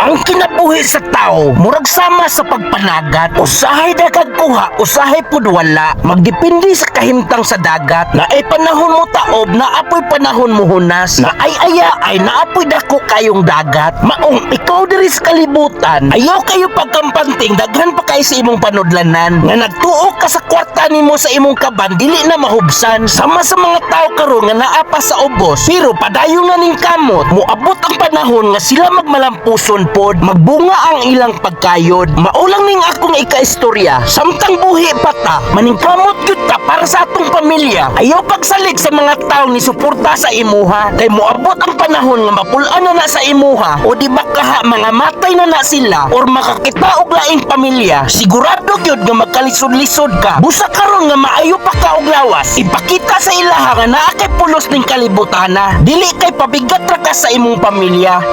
Ang kinabuhi sa tao, murag sama sa pagpanagat. Usahay daghag kuha, usahay pud wala. Magdepende sa kahimtang sa dagat. Naay panahon mo taob, naa poy panahon mo hunas. Naay aya ay naa poy dako kayong dagat. Maong ikaw diri sa kalibutan, ayaw kayo pagkampanting daghan pa kay sa imong panudlanan. Nga nagtuo ka sa kwarta nimo sa imong kaban, dili na mahubsan. Sama sa mga tao karon nga naa pa sa ubos, pero padayon na ning kamot, moabot ang panahon nga sila magmalampuson pod, magbunga ang ilang pagkayod. Mao lang ning akong ikaistorya. Samtang buhi pa ta, maningkamot gyud ta para sa atong pamilya. Ayaw pagsalig sa mga tawo ni suporta sa imuha, kay moabot ang panahon nga mapul-an na na sa imuha o di ba kaha mga matay na na sila or makakita og laing pamilya. Sigurado gyud nga magkalisod-lisod ka. Busa karon nga maayo pa ka og lawas, ipakita sa ilaha nga naa kay pulos ning kalibutana. Dili kay pabigat ra ka sa imong pamilya.